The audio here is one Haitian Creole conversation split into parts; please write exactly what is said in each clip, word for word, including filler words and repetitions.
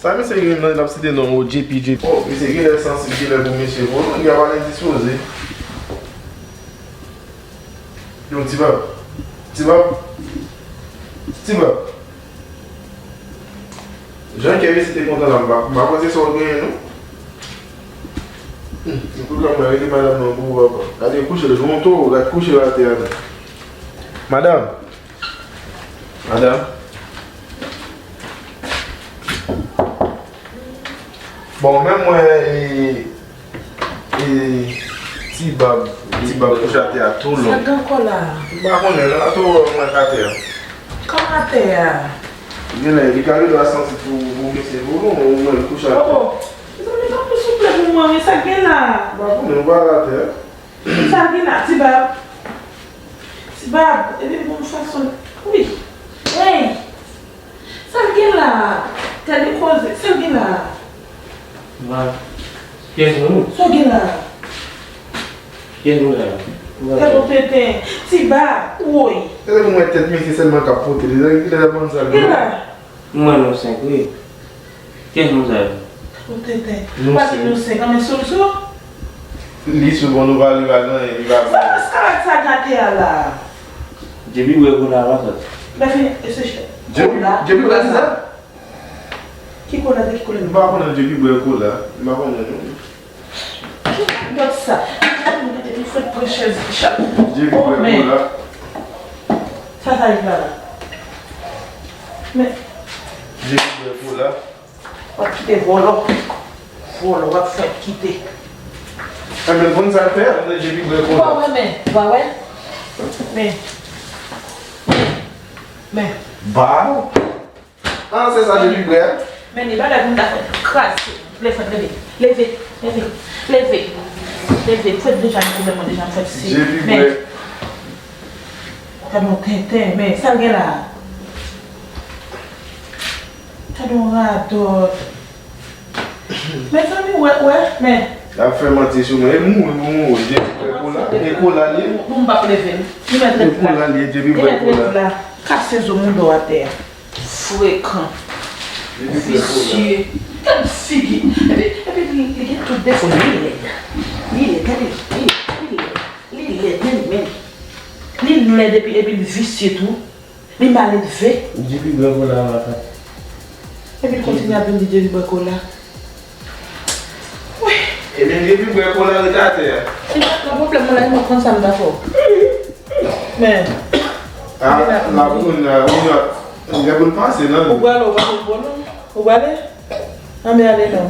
Sa misye gen nan l ap site non, o J P, J P. Oh, misye genlè sansib, genlè pou mesye volo, li ap al endispoze. Yo, Ti Bab. Ti Bab. Ti Bab. Jan kè mesye te kontan la, m pa, m pa panse sa w genyen, non. Hmm, tout la mwen rele madanm nan pou ou, papa. Gade kouche l, jan w towo, gad kouche l atè a, non. Madanm. Madanm. Bon, men mwen, e, e, Ti Bab, Ti Bab kouche atè a tou long. Sa gen ankò la? M pa konnen, la tou mwen atè a. Kòman atè a? Genlè, li ka gen dwa santi pou, pou mesye, pou nou, ou mwen kouche atè a. Oh, oh. Mezanmi, tanpri souple pou mwen, wi, sa gen la? M pa konnen, ou pa atè a. Sa gen la, Ti Bab? Ti Bab, epi bon fason. Wi. Hey! Sa l gen la? Tande koze, sa l gen la? Mal. Kiyès nou? Sa l gen la? Kiyès nou la? Tande tenten. Ti Bab, woy. Tande pou mwen tèt mesye sèlman k ap pote. Li la, li la bann sa. Gen la? Mwen nou senk, wi. Kiyès nou sa yo? Ou tenten. Nou pa di nou senk, men Soso. Li sou bon, nou pa, li pa gen anyen, li pa gen anyen. Sa maskarad sa gate a la? J P bwè kola pa sòt. Bèfi, e se chè. J P, kola, J P kola bwè sa. Ki kola, de ki kola? M pa konnen J P bwè kola. M pa konnen non. Ki anekdòt sa? Mwen te vin fèt pran chèz chat. J P bwè kola. Sa, sa rive la. Men. J P bwè kola. W ap kite vòlò. Vòlò, w ap fèt kite. Enben, konn sa l fè, ann J P bwè kola. Bon, men, men, w a wè? Men. Men. Ba. Ah, se sa J P bwè a? Men li bagay pou m ta fè kraze. Leve, leve, leve, leve, leve, leve. Fred deja nan pwoblèm, mwen deja m fè si. J P bwè. Gad yon tenten, men sa l gen la? Gad yon radòt. Mezanmi, wè, wè, men. L ap fè manti sou mwen. E mouri, mouri, mouri. J P bwè kola. E kola li ye. Bon, m p ap leve l. Li mèt ret la. E kola li ye, J P bwè kola. Li mèt ret la. Kase zo moun do atè a. Frekan. Visye. Gad figi. Epi, epi li, li gen tout defo. Li lèd. Li lèd, gade. Li, li lèd. Li lèd, men, men. Li lèd epi, epi li visye tou. Li maledve. J P bwè kola a, matant. Epi l kontinye ap vin di J P bwè kola. Wi. Ebyen, J P bwè kola ret atè a. Se pa nan pwoblèm mwen la, e mwen konn sa m ta fè w. Men. Ah, la pou nou, la pou nou, lè pou l pase, non? Ou prale, ou pa pou l pran non. Ou prale? Anben ale non.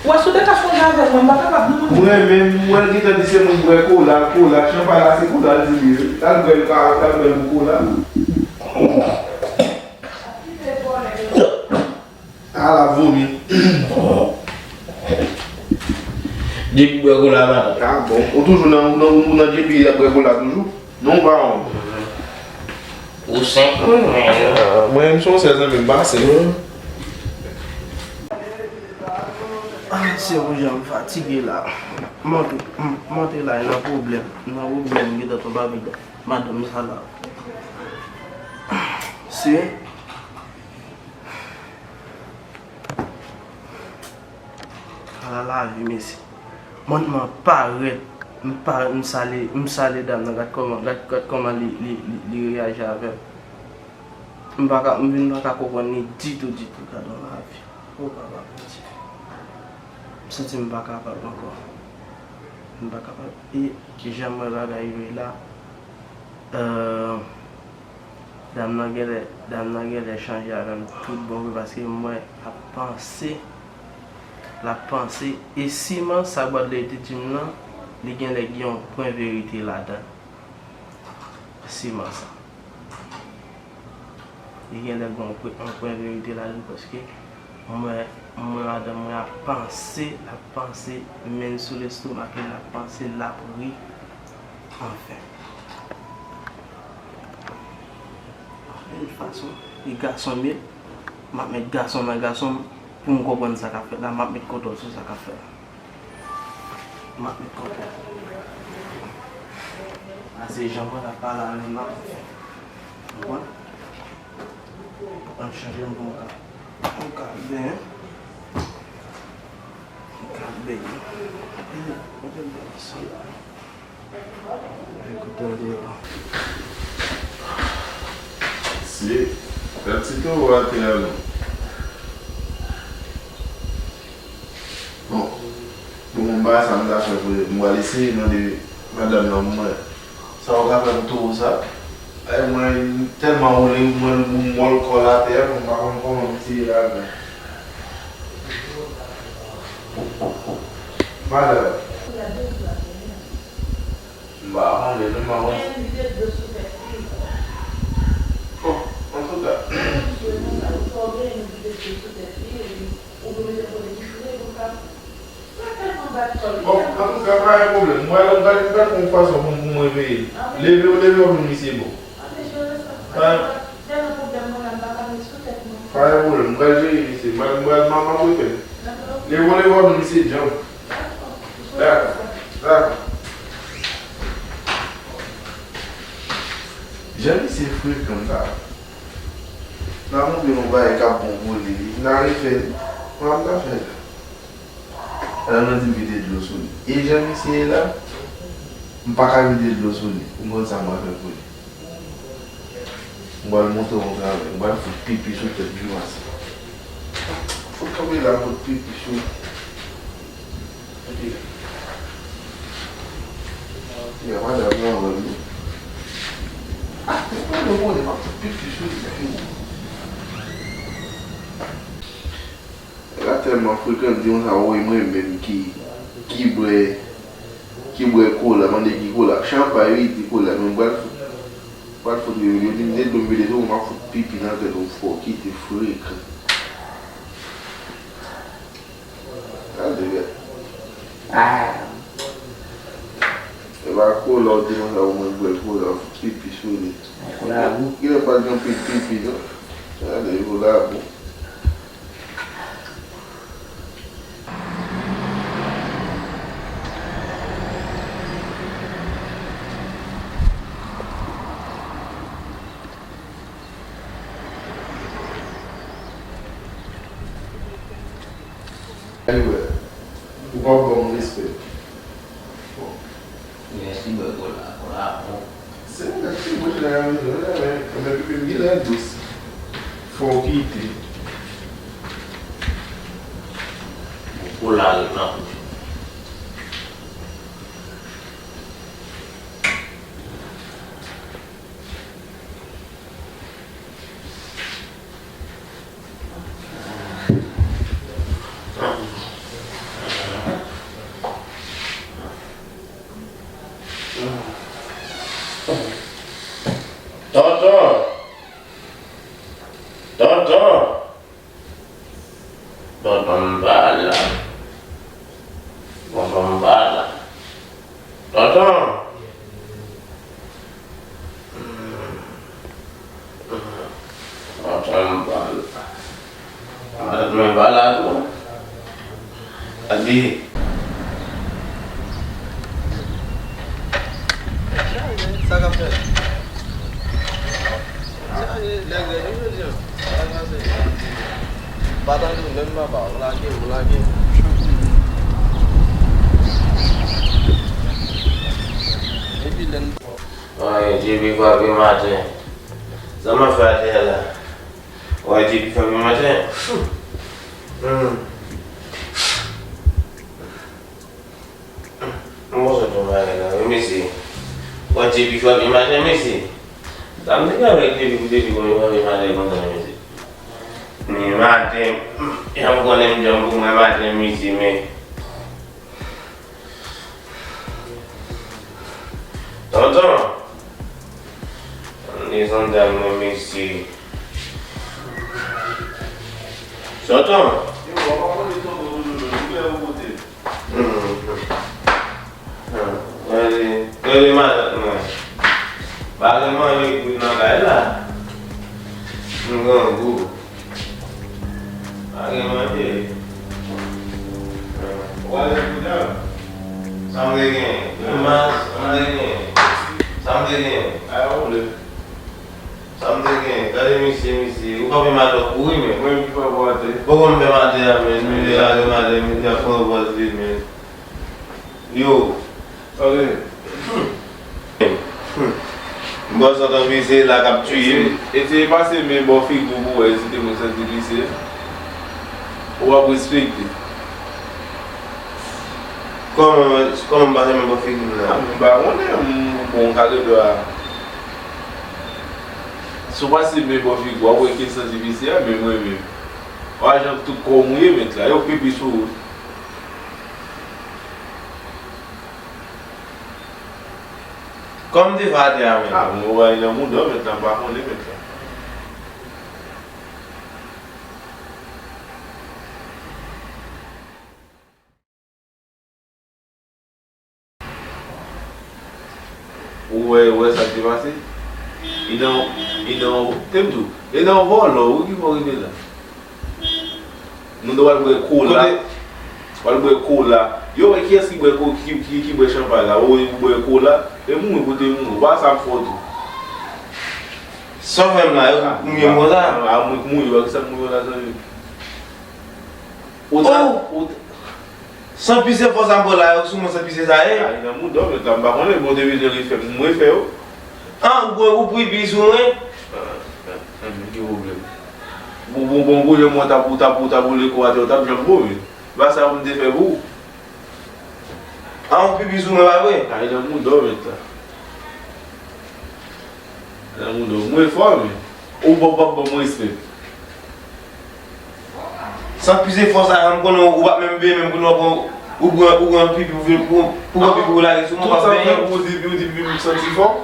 Ou wè si w te ka chanje avèk mwen, m pa kapab non. Mwen menm, mwen gentan di se moun bwè kola, kola, chanpay la se kola l di li ye. L al bwè l pa, l al bwè l pou kola. Ala vomi. J P bwè kola matant. Ah bon. Ou toujou nan, ou nan, ou nan J P ap bwè kola toujou? Non, ou pa wont. Ou senk, wi, men. Ah, mwen menm se yon sèl zanmi m pa senk. Ah, se yon jan m fatige la. Monte, m, monte la nan pwoblèm. Nan pwoblèm, m gentan tonbe avèk madanm sa la. Se Ala lavi, mesye. Mwen, mwen parèt, m parèt, m sale, m sale dam nan, gad kòman, gad, gad kòman li, li, li, li reyaji avè m. M pa ka, m vin pa ka konprann li ditou, ditou, gad yon lavi. O papa Bondye. M santi m pa kapab ankò. M pa kapab. E jan m wè bagay yo ye la, euh, Dam nan genlè, dam nan genlè chanje avè m tout bon vre, paske m wè l ap panse, l ap panse, e siman sa Bwadley te di m nan, li genlè gen yon pwen verite ladan l. Siman sa. Li genlè gen yon pwen, yon pwen verite ladan l, paske m wè, m wè madanm mwen ap panse, l ap panse, men l sou lestomak li, l ap panse, l ap ri. Anfen. De tout fason, e gason m ye, m ap met gason nan gason m pou m konprann sa k ap fèt la, m ap met kontwòl sou sa k ap fèt la. M ap met kontwòl. Pase jan mwen ap pale avè m nan, anfen. Konprann? Ann chanje m pou m ka. Ou ka benyen. Ou ka benyen. Mete m nan sa la. Ekoute deyò. Si, gad ti towo atè a non. Bon, bon, m pa sa m ta fè vre. M pral eseye mande madanm nan pou mwen. Sa w ka fè pou towo sa? Ay, mwen tèlman woule, mwen m wòl kò l atè a, mwen pa konn kòman m tire ladan. Madanm. M pa konnen, non, m pa konnen. Bon, antouka. Bon, antouka, pa gen pwoblèm. Mwen, mwen, mwen, mwen, yon fason pou, pou mwen veye. Leve w, leve w pou misye bon. Pa, pa gen pwoblèm, mwen, m pa ka met sou tèt mwen. Pa gen pwoblèm, mwen pral jere misye. Mwen, mwen, mwen, mwen, mwen, leve w, leve w pou misye djanm. Dakò, dakò. Jan misye frekan sa. N a montre yon bagay k ap bon pou li, li n a refè li. Kòman m ta fè? Madanm nan di m vide dlo sou li. E jan misye ye la, m pa ka vide dlo sou li. Ou konn sa m pral fè pou li? M pral montre w yon travay. M pral fout pipi sou tèt Grimas. Fout kanpe la, fout pipi sou. Epi, epi, madanm nan wè m. Ah, mwen pa konn, m ap fout pipi sou li. Nèg la tèlman frekan, di konsa, woy, mwen menm ki, ki bwè, ki bwè kola, mande ki kola, chanpay wi, di kola, men m pral fout, pral fout vide, yo di m de dlo m vide sou ou, m ap fout pipi nan tèt ou, fò kite frekan. Gade, gade. Ah. E pa kola, ou di konsa, ou mwen bwè kola, ou fout pipi sou li. Kola gou. Kilè pa gen anpil pipi, non? Gade, kola bon. Anyway, ou pa ban m respè. Bon. Yes, li bwè kola, kola bon. Se mwen ki bouch la, men, men, men, men, pipi m genlè dous. Fò w kite. Bon, kola ret nan bouch. Tonton! Tonton! Tonton m pa la. Tonton m pa la. Tonton! Tonton m pa la. Madanm mwen pa la tou. Adi. Sa k ap fèt? Chaje, lè grèv wi jodi a. Sa k ap pase? Pa tande w menm papa, ou lage, ou lage. Epi lè n Woy, J P frape maten. Sa m ap fè atè a la? Woy, J P frape maten. Hmm. Hmm. M konn sot yon bagay la, wi, mesye. Woy, J P frape maten, mesye. Sa m te gen avèk J P pou J P konn frape maten konsa, mesye. Men maten, hmm, jan m konnen m djanm pou mwen maten, mesye, men Tonton! Ann desann dam nan, mesye. Tonton! Yo, w ap ap mande tonton doudou, nou klè yon kote. Hmm. Hmm. Gade, gade matant mwen. Pa gen manje ki nan kay la. M grangou. Pa gen manje. Ou ale pou djab. Sa m te gen? Grimas, sa m te gen? Sa m te gen? Ay, ou vle. Sa m te gen? Gade misye, misye. Ou Ou fè maten kouri, men. Mwen ki pa pou atè. Poko m fè maten a, men. Men, men, men, men, men, men, fè yon pòz li, men. Yo. Ok. Hmm. M panse w t anvi se la k ap tiye m. Eseye, eseye pase men bò figi w pou wè si te mwen santi pise. Ou ap respekte. Kòman, kòman m pase men bò figi m la? A, m pa konnen, m, bon, m ka gen dwa. Si w pase men bò figi w, w ap wè ke santi pise a, men mwen menm. W a jan tout kò w mouye, mèt la, yo pipi sou ou. Kòm m te fè atè a menm. A, mwen wè nan mouda w, mèt la, m pa konnen, mèt la. Ou wè, ou wè sa k te pase? E nan, e nan, te m di w, e nan vòlò, wi, ki fè w rive la. Moun yo pral bwè kola. Kote? Pral bwè kola. Yo wè kiyès ki bwè ko-, ki, ki, ki bwè chanpay la. Ou, ou bwè kola. E mouri kote mouri. Ou pa sa m fè w tou. Sa w fè m la, yo mouye m konsa? A, a, mwen k mouye, wè kisa k mouye w la, zanmi m. Ou ta, oh! Ou ta, san pise fò sa m pran la, yo sou mwen san pise sa ye. Ay, nan mouda w, mèt la, m pa konnen, bon, te bezwen refè m, m refè yo. An, ou, ou pipi sou mwen? A, a, a, men ki pwoblèm? Bon, bon, bon, bon, jan mwen t ap, ou t ap, ou t ap boule kò atè, ou t ap janm vomit. Pa sa pou m te fè pou ou. A, ou pipi sou mwen, pa vre? Ay, nan mouda w, mèt la. Nan mouda w, mwen fò, men. Ou p ap, p ap ban mwen respè. San pise fò sa, m konnen ou p ap menm veye, menm konnen w pran, ou pran, ou pran pipi pou vin, pou, pou pran pipi pou lage sou mwen, w p ap veye. Tout sa ou di, ou di pipi m santi fò.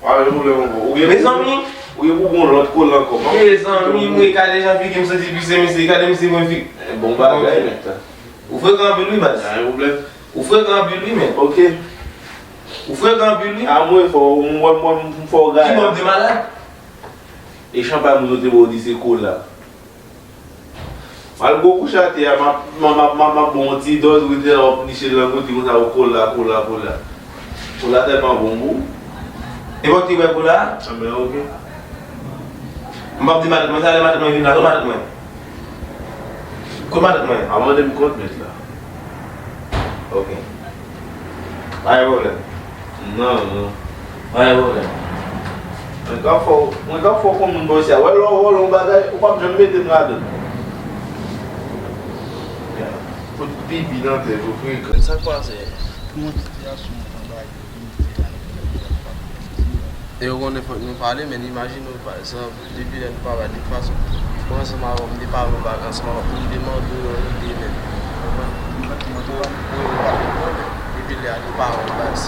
Pa gen pwoblèm ankò. Ou gen pou, mezanmi, ou gen pou gon lòt kola ankò. Mezanmi, mwen gade jan figi m santi pise, mesye, gade misye mwen figi. E, bon bagay, mèt la. Ou frekan anpil wi, baz. Pa gen pwoblèm. Ou frekan anpil wi, men. Ok. Ou frekan anpil wi. A mwen fò, m wè, m wè, m fò w gaya. Ki bò m te malad? E chanpay moun yo te ba w di se kola. M al gwo kouche atè a, m ap, m ap, m ap, m ap ba w yon ti dòz, ou te la w ap niche l nan gouti konsa, w kola, kola, kola. Kola tèlman bon pou ou. E bon ti wè kola? Anben, ok. M p ap di matant mwen, sa lè matant mwen vin la, kote matant mwen? Kote matant mwen? A mande m kont mèt la. Ok. Pa gen pwoblèm. Non, non. Pa gen pwoblèm. Mwen ka fè w, mwen ka fè w konn moun bòs ya. Wè lè w vòlè yon bagay, ou p ap janm mete m ladan l. Fout pipi nan tèt ou frekan. Sa k pase? Pou yon sitiyasyon anba yo vin fè la. E yo konnen fòk nou pale, men imajine w, pa egzanp, depi lè nou pa bay de fason, mwen ansanm avè w, m te pale w bagay ansanm avè w, pou m te mande w yon ide, men. Ou konprann? Ou, ou, ou pa konprann, men depi lè a nou pa wè baz.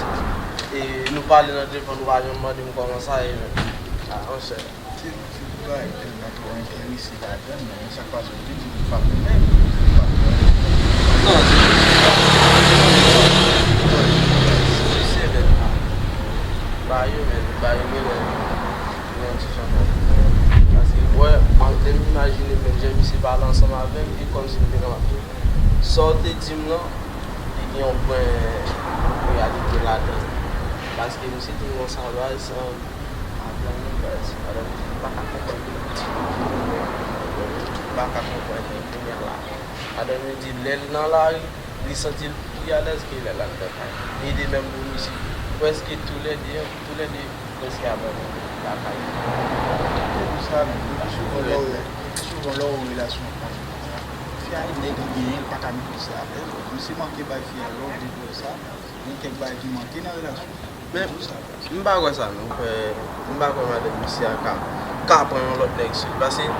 E nou pale nan telefòn, ou pa janm mande m kòman sa ye, men. A, monchè. Se, se pou bagay tèlman twò enterese ladan l, men sa k pase, ou te di m ou pa konnen, ou pa konnen. Non, se, se, se, se, se, ba yo, men, ba yo, men, men. Yon ti jan nan. Paske, wè, mwen te imajine menm jan misye pale ansanm avè m, e kòmsi m te kapab. Sa w te di m lan, li gen yon pwen reyalite ladan l. Paske misye te di m konsa, baz, an, madanm li, baz, madanm li pa ka konprann li. Li pa ka konprann li kounye a la. Madanm li di, lè l nan lari, li santi l pi alèz ke lè l anndan kay. Li de menm pou misye. Prèske toulède, toulède prèske abandone lakay. Se pou sa, men, le pi souvan lè w, le pi souvan lè w wè relasyon an pase konsa, fi a e nèg li genyen, li pa ka metrize afè l. Misye manke bay fi a love, depi w wè sa, gen kèk bagay ki manke nan relasyon an. Men, m pa kwè sa non, frè. M pa kwè madanm misye a ka, ka pran yon lòt nèg sou li. Paske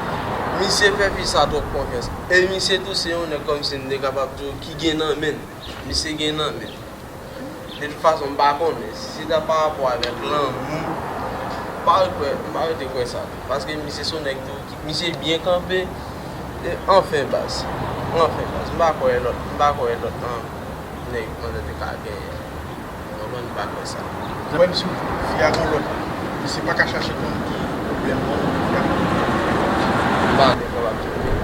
misye fè fi sa twòp konfyans. E misye tou se yon nèg kòmsi m te kapab di w ki gen nan men l. Misye gen nan men l. De tout fason, m pa konnen. Si se ta pa rapò avèk lanmou, m pa kwè, m pa rete kwè sa tou. Paske misye se yon nèg tou ki, misye byen kanpe. E, anfen, baz. Anfen, baz. M pa kwè lòt, m pa kwè lòt, an. Nèg mwen te ka genyen. Ou konprann, m pa kwè sa. Ou wè m si fi a gon lòt, misye pa ka chache konn ki pwoblèm mwen, fi a. M pa gen kapab di w.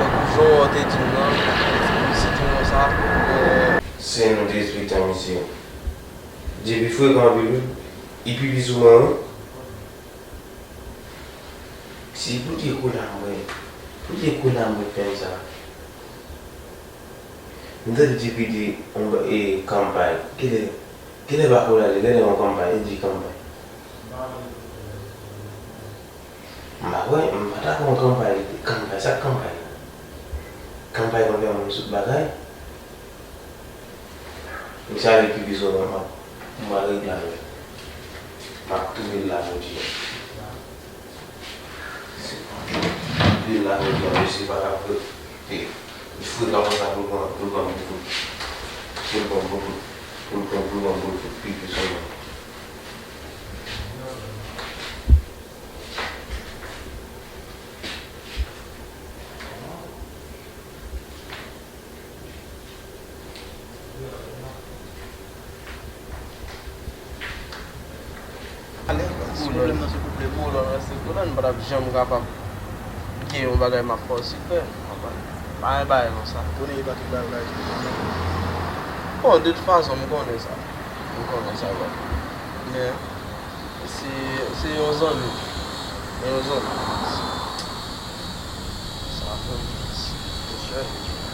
Tankou jan w te di m nan, si di m konsa, euh, se nou te respektan misye. Depi frekan anpil wi. Li pipi sou mwen wi. Si pou te kou la mwen, pou te kou la mwen fè sa. M tande J P di yon ba- e kanpay. Kilè, kilè Bakola li, kilè yon kanpay, li di kanpay. M pa kwè, m pa dakò yon kanpay, kanpay, sa k kanpay la? Kanpay konn fè moun sot bagay? Misye ale pi bizwen mwen, m ap, m pral regle avè l. M ap touye l la jodi a. Touye l la jodi a, misye pa ka fre. E, li frekan konsa pou l pran, pou l pran bout, pou l pran bout, pou l pran, pou l pran bout pipi sou mwen. Alèz, baz. Pwoblèm nan se pwoblèm ou, lè w rete koulè, m pa t ap janm kapab gen yon bagay m ap fè w sikrè. Pa gen bagay konsa. Konnen e pa tout bagay. Bon, de tout fason, m konnen sa. M konnen sa, baz. Men, Se, se yon zanmi. Yon zanmi. Sa fè m tris. Monchè,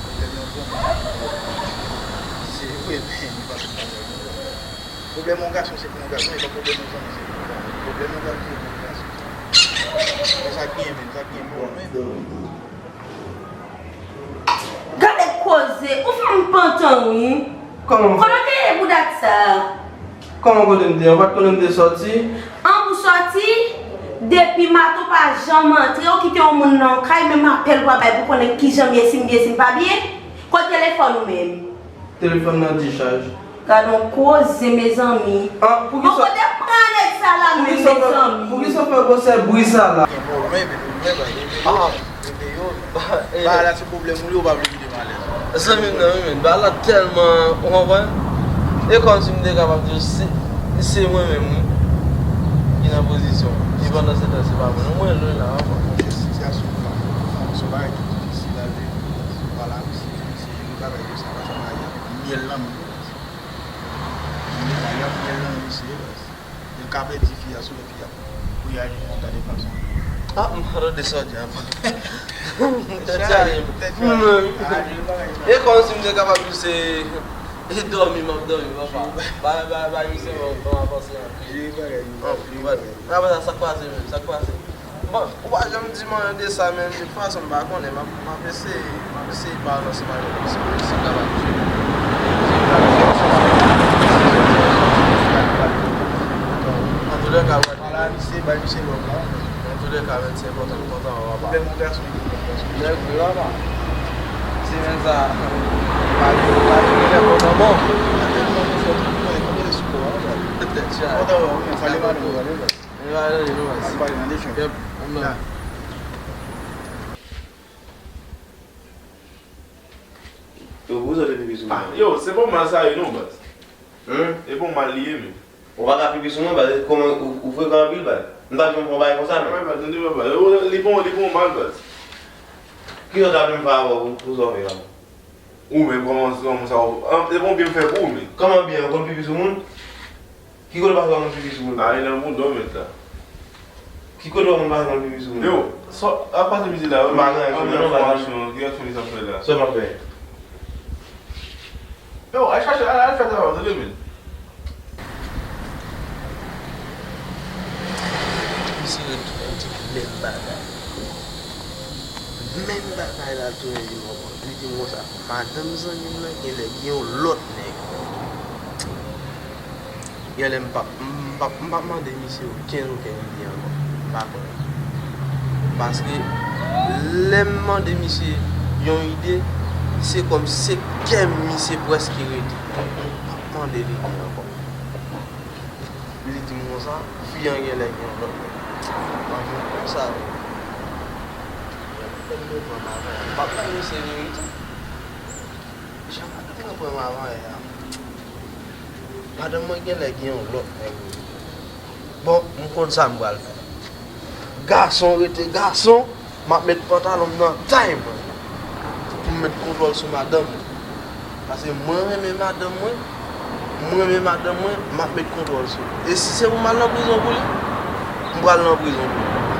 pwoblèm yon zanmi. Se vre, men li pa tout bagay non. Pwoblèm yon gason se pou yon gason, e pa pwoblèm yon zanmi se pou yon zanmi. Pwoblèm yon gason se pou yon gason. Men sa k genyen menm, sa k genyen pou ou menm. Gade koze, ou fè m pantan wi. Kòman? Kote w te ye pou dat sa? Kòman kote m te ye? Ou pa t konnen m te sòti? An pou sòti? Depi maten w pa janm antre, ou kite yon moun nan yon kay, menm apèl ou pa bay pou konnen kijan m ye, si m byen, si m pa byen. Kote telefòn ou menm? Telefòn nan dichaj. Gad on koze, mezanmi. Ah, poukisa, bon, kote pran nèg sa la menm, mezanmi? Poukisa w fè gwosè bri sa la? Gen pwoblèm, epi mwen, ba, rete, rete yo. Ba, eh. Ba, la, se pwoblèm ou li, ou pa vle kite m alèz. Zanmi m nan, wi, men, ba, la, tèlman, ou konprann? E kòmsi m te kapab di w, se, se mwen menm, wi, ki nan pozisyon. E pandan se tan, se pa mwen. Mwen, lwen la, ankò. Monchè, sitiyasyon ou la, se yon bagay ki difisil, ale, pa la, wi, se, se yon bagay konsa, pa sa, bagay, myèl nan men. Li pa y ap fè l nan misye, baz. Yo ka pèdi fi a sou lè fi a. Pou y al gade fason. Ah, m pa tande sa w di a. Tèt chaje, tèt chaje. E kòmsi m te kapab di w se, e dòmi m ap dòmi, papa. Ba, ba, ba, misye, bon, bon, avanse anpil. Anpil, wi. Apre sa, sa k pase menm? Sa k pase? Bon, ou pa janm di m anyen de sa, men de tout fason, m pa konnen, m ap, m ap eseye, m ap eseye ba w nan sipare si posib la, pa misye. Antoulèka, w ap. Ala misye, bay misye lòv la. Antoulèka, men se enpòtan, enpòtan, papa. Pwoblèm yon gason, yon gason. Nèg vre, papa. Semèn sa, pa gen, pa gen, enpòtan, bon. Tèt chaje. Enpòtan, wi, men sa li pa nou, wi. Li pa nan li non, baz. Li pa nan li, chè. Yep, m nan. Yo, pou sa w te pipi sou mwen? Ah, yo, se pa mal sa ye non, baz. Hein? E pa mal li ye, men. Ou pa ka pipi sou mwen, baz. Kòman ou, ou frekan anpil, baz. M pa janm fè yon bagay konsa, men. Bagay, baz, tande, papa. Yo, li pa, li pa mal, baz. Kisa w ta vle m fè avè w pou, pou sa w fè la? Ou menm, kòman, kòman sa w, an, e bon byen m fè pou ou, men. Kòman byen? Ou konn pipi sou moun? Ki kote w pase w konn pipi sou moun? A, e nan bouda w met la. Ki kote w konn pase w konn pipi sou moun? Yo, sa, a pase midi la, yo, m pa gen anyen sou mwen non, baz. Ki aksyon li t ap fè la? Sa w ap fè? Yo, al chache, al, al fè travay w, tande, men. Misye retounen di menm bagay. Menm bagay la tounen di m ankò. Li di m konsa, madanm zanmi m nan genlè gen yon lòt nèg. Genlè m p ap, m p ap, m p ap mande misye okenn, okenn ide ankò. M pa konnen. Paske lè m mande misye yon ide, se kòm se kè m misye prèske rete. M p ap mande l ide ankò. Li di m konsa, fi an genlè gen yon lòt nèg. Mwen menm konsa, wi. Mwen menm pran m avan. M pa pran misye verite. Jan madanm mwen pran m avan yè a. Madanm mwen genlè gen yon lòt nèg wi. Bon, m konn sa m pral fè. Gason rete gason, m ap met pantalon m nan tay mwen. Pou m met kontwòl sou madanm mwen. Paske mwen renmen madanm mwen, mwen renmen madanm mwen, m ap met kontwòl sou li. E si se pou m al nan prizon pou li, m pral nan prizon pou li.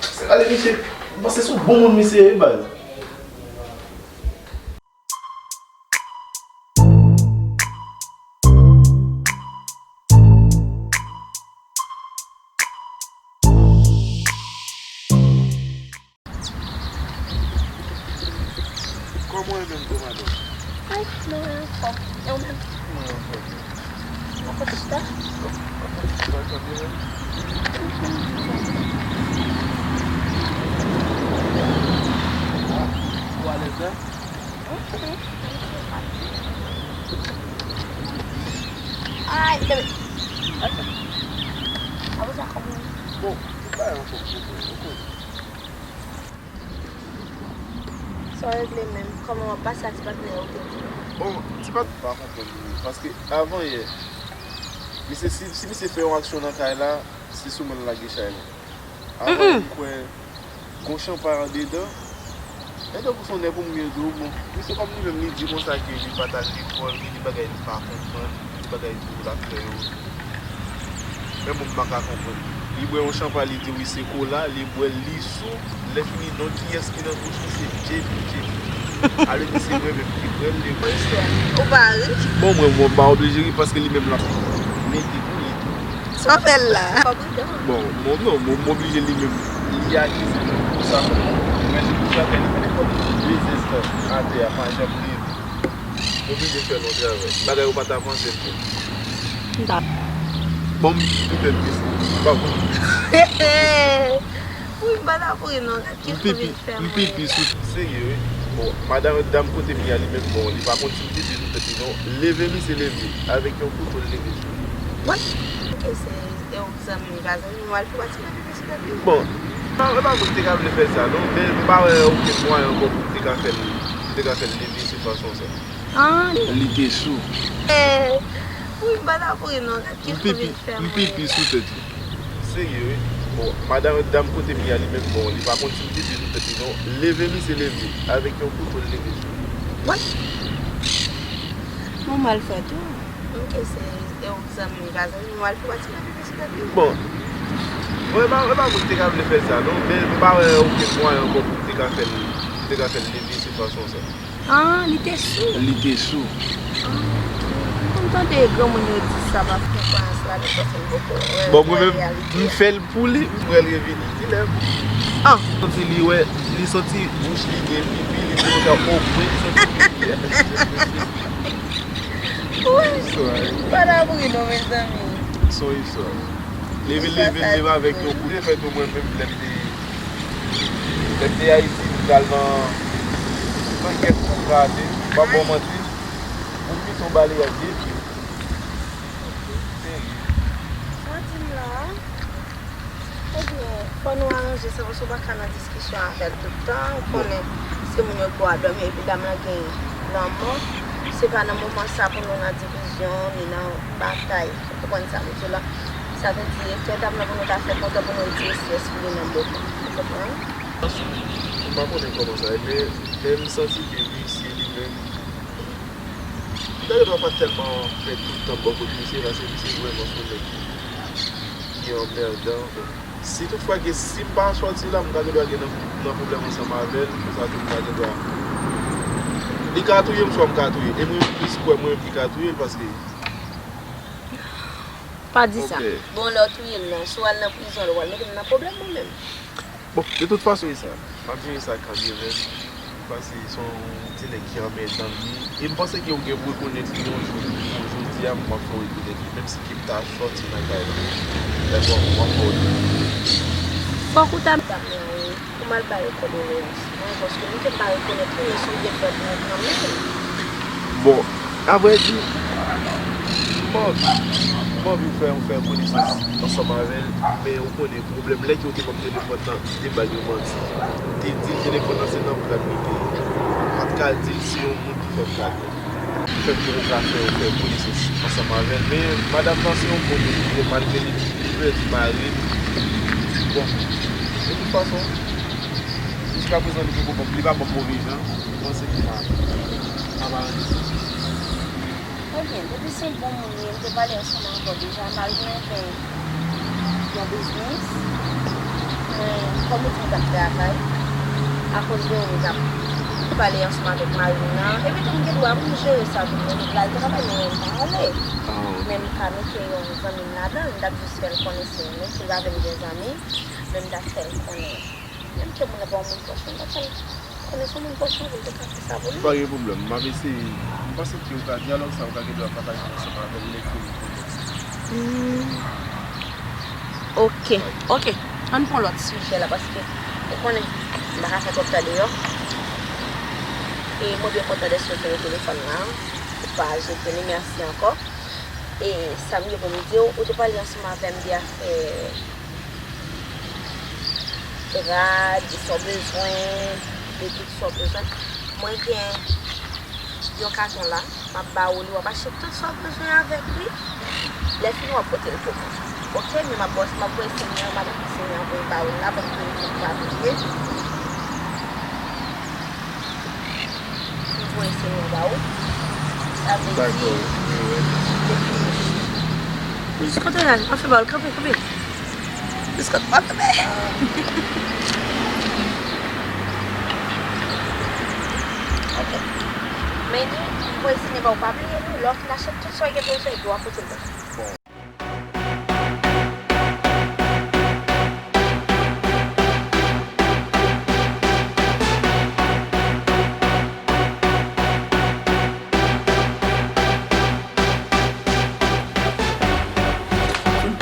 Se ale misye, m panse se yon bon moun misye ye, baz. Kòman w ye menm tou, madanm? Ay, mwen anfòm. E ou menm? Mwen anfòm. Ou konn chita? Ou konn chita, sa byen menm? Ou alèz la? Ay, bebe. Ok. Apre sa, kòman? Bon, tout bagay anfòm pou mwen, ou konnen. Sa w regle menm? Kòman w ap pase ak ti patnè ou te di? Bon, ti pat pa konprann li menm, paske avan yè, misye, si, si misye fè yon aksyon nan kay la, se sou mwen l lage chay la. Avan yè, m kwè gon chanpay andedan. E tankou se yon nèg pou m ye tou, bon, misye kòm li menm li di konsa ke li pa t al lekòl, gen de bagay li pa konprann, gen de bagay tou l ap fè yo. Men bon, m pa ka konprann. Li bwè yon chanpay, li di wi se kola, li bwè l, li sou, lè fini non kiyès ki nan bouch li se Djepi, Djepi. Ale di se mwen menm ki bwè l, li bwè l. Ou pa ri? Bon, mwen, mwen pa oblije ri paske li menm l ap mete pou li tou. Sa w fè l la? Pa pridan. Bon, mwen, non, mwen, m oblije li menm, li akize m pou sa. Mwen, li pou sa fè li mete kò l de zèf atè a, pa janm leve. Oblije fè l yon travay. Bagay ou pa ta panse l fè. M ta. Bon, m pi pèp ke sa. M pa konn. Wi, m pa ta pou ri non, gad ki fou vin fè mwen. M pipi sou. Serye, wi. Bon, madanm, dam kote m ye a, li menm, bon, li pa konn si m pipi sou tèt li non. Leve, misye leve. Avèk yon kouto, l leve sou li. What? Ok, se, e ou zanmi m, pa zanmi m, w al fè pati nan pipi sou tèt li. Bon, e pa, e pa mwen ki te ka vle fè sa, non, men m pa wè okenn mwayen ankò pou m te ka fè l, te ka fè l leve sou fason sa. Ah, li te sou. Eh, wi, m pa ta pou ri non, gad ki fou vin fè mwen. M pipi sou tèt li. Serye, wi. Bon, madanm, dam kote m ye a, li menm, bon, li pa konn si m pipi sou tèt li non. Leve, misye leve. Avèk yon kouto, l leve sou li. What? Bon, m al fè tou. Ok, se, e ou zanmi m, pa zanmi m, w al fè pati nan pipi sou tèt li. Bon, mwen, e pa, e pa mwen ki te ka vle fè sa, non, men m pa wè okenn mwayen ankò pou m te ka fè l, te ka fè l leve sou fason sa. Ah, li te sou. Li te sou. Ah, ok. Tande granmoun yo di sa pa fè kwayans la, nou panse l poko wè. Bon, mwen menm, m fè l pou li, m wè l revini. Kilè? Ah. Santi li wè, li santi bouch li gen pipi, li di konsa, o mwen, li santi pipi. Wi. Sorry. Pa ta bri non, mezanmi. Sorry, sorry. Leve, leve, leve avèk yon kout fèt, ou mwen menm, lè m te, lè m te Ayiti, m t al nan, nan kèk kout rate, m pa ba w manti, m pito balayaj de pye. Serye. Sa w di m la, ebyen, fò nou aranje sa, paske w pa ka nan diskisyon avè l tout tan. Ou konnen, se moun yo k ba w a dòmi, epi dam lan gen lanmò. Se pa nan moman sa pou nou nan divizyon, ni nan batay. Ou konprann sa m di w la? Sa vle di, fè dam lan pou nou ta fè kontan pou nou di estrès pou li nan moman. Ou konprann? M pa konnen kòman sa ye, men, men m santi ke misye li menm, m ta gen dwa pa tèlman fè tout tan bò kot misye, paske misye vrèman se yon nèg ki, ki anmèdan. Si toutfwa ke si m pa sòti la, m ka gen dwa gen nan, nan pwoblèm ansanm avè l, konsa tou m ka gen dwa. Li ka touye m, swa m ka touye. E mwen, m plis kwè mwen menm ki ka touye l, paske Pa di sa. Ok. Bon, lè w touye l nan, si w al nan prizon, lè w al mete m nan pwoblèm mwen menm. Bon, de tout fason, e sa. M ap jere sa kanmenm, paske se yon ti nèg ki anmèdan li ye. E m panse ke ou gen pou rekonèt li yon jou, yon jodi a, m ap fè w rekonèt li, menm si ke m ta sòti nan kay la. Dakò, m ap fè w rekonèt li. Fòk ou ta Pou m al bay yo kondoleyans mwen, paske nou te pa rekonèt li, men se yon defèt mwen kanmenm. Bon, avrèdi, m anvi, m anvi fè, fè konesans ansanm avè l, men ou konnen, pwoblèm lè ke yo te ban m telefòn nan, m te ba l yon manti. M te di l telefòn nan se nan pran li te ye. M pa t ka di l se yon moun ki fè m kado. Ki fè m poko ka fè, fè konesans ansanm avè l. Men madanm nan se yon bon moun li ye, malgre li, li pèdi mari l. Bon, de tout fason, jiskaprezan li poko ban m, li pa ban m move jan. Mwen panse ke m a, m ap aranje sa. Ebyen, depi se bon moun li ye, m te pale ansanm avè w deja, malgre m gen yon biznis, men kòm ou di m t ap travay, akoz de ou m t ap pale ansanm avèk mari m nan. Epi tou m gen dwa pou m jere sa tou, men la l travay, men m pa ale. Ah. Men m ka mete yon zanmi m ladan l, m t ap jis fè l konnen se mwen, si l pa vle m gen zanmi, men m t ap fè l konnen. Menm ke moun nan pa yon moun pwòch mwen, m t ap fè l konnen se yon moun pwòch mwen, pou l te ka fè sa pou li. Pa gen pwoblèm, m ap eseye. M panse ke ou ka dyalòg sa, ou ka gen dwa pataje ansanm avè l lè ke ou konnen. Hmm. Ok, ok. Ann pran lòt sijè la, paske ou konnen, m pa ka fè twòp tan deyò. E mwen byen kontan dèske w te gen telefòn nan, ou pa jete li, mèsi ankò. E sa m gen pou m di w, ou te pale ansanm avè m de afè rad, de sa w bezwen, de tout sa w bezwen. Mwen gen yon katon la, m ap ba ou li, w ap achte tout sa w bezwen avèk li. Lè fini, w ap pote l pou mwen. Ok, men m ap ba w, m ap voye Seyè an, madanm Seyè an voye ba ou la, paske li pa bliye. M voye Seyè an ba ou. Sa vle di, depi. Jis kote la, pa fè ba ou l, kanpe, kanpe. Jis kote, pa kanpe. Ok. Men ni, m voye Seyè an ba ou, pa bliye non, lè w fin achte tout sa w gen bezwen, epi w ap pote l ba m.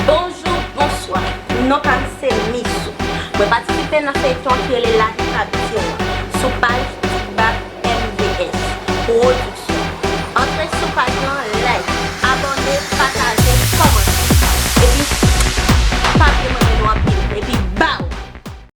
Bonjou, bonswa. Non pa m se Misou. Mwen patisipe nan feyton ki rele Lavi Fabitio an, sou paj Feedback M V S. Pwodui